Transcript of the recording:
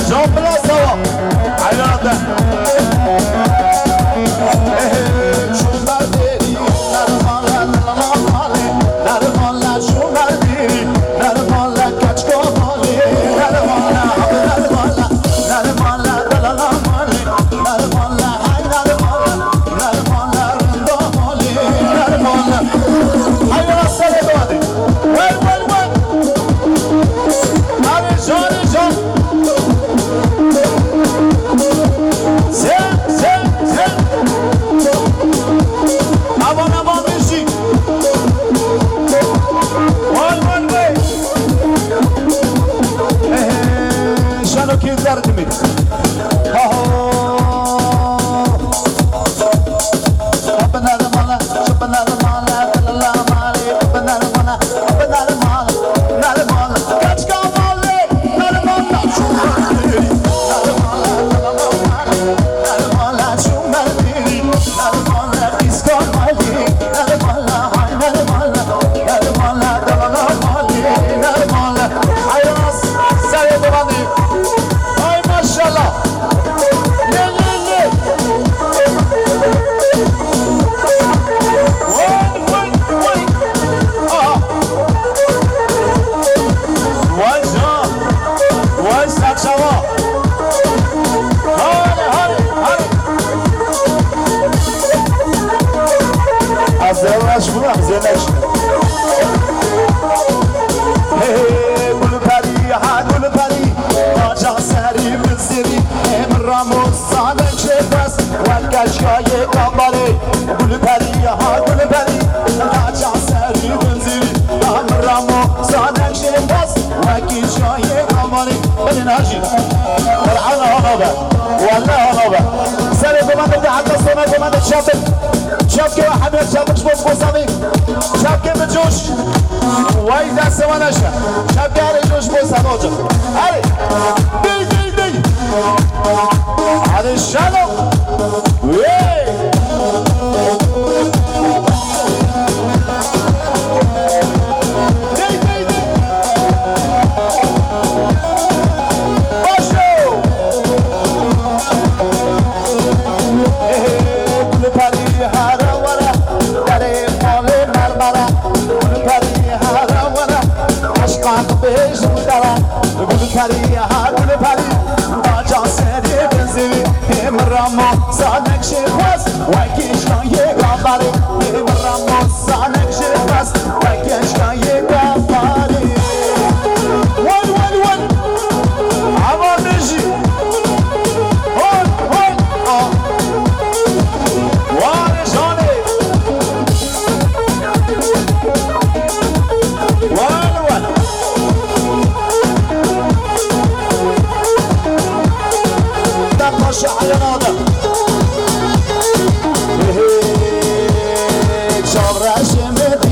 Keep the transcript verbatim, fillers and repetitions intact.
Jean Blasawa. Hayata. Hayır, aslanım, hadi. Ver, ver, ver. Hadi, can, can. Sen, sen, sen. Aman, aman, müzik. Vay, vay, vay. Ee, şano ki derdimi. Aho. Ay maşallah. Lê, lê, lê. Vay, vay, vay. Aha. Vay can. Vay saçava. Hadi, hadi, hadi. Ez ê reş bûm, ez ê neş. Hey, hey, gulperî, ha gulperî. Taca serî min zêrî, ê min ramo sanek jê bes, wek keşkayê kambarê. Gulperî, ha gulperî, taca serî min zêrî, ê min ramo sanek jê bes, wek keşkayê kambarê. Belê najî. Qur'ana hana be. Welle hana be. Serê komandê de heta sona komandê çapik. Çapke ve hemî çapik ji bo, ji bo Samî. Çapke bi coş. Vay destê wan neşe. Çapke erê coş bo Samî hocam. Erê. Dey, dey, dey. Hadi şalo. Hey. Dey, dey, dey. Başlo. Gulperî here were, derê malê mermere. Gulperî here were, eşqan bêjim dere. Gulperî ha gulperî, taca serê benzîrî. Hê min ramo sanek jê bes, wekî şayê kabarê. Hê min ramo sanek jê bes, wekî şayê kabarê. Wen, wen, wen. Ava bêjî. Hon, hon, a. Warê janê. Wen, wen. Da paşa ayağına. Hey, hey, çavreşê me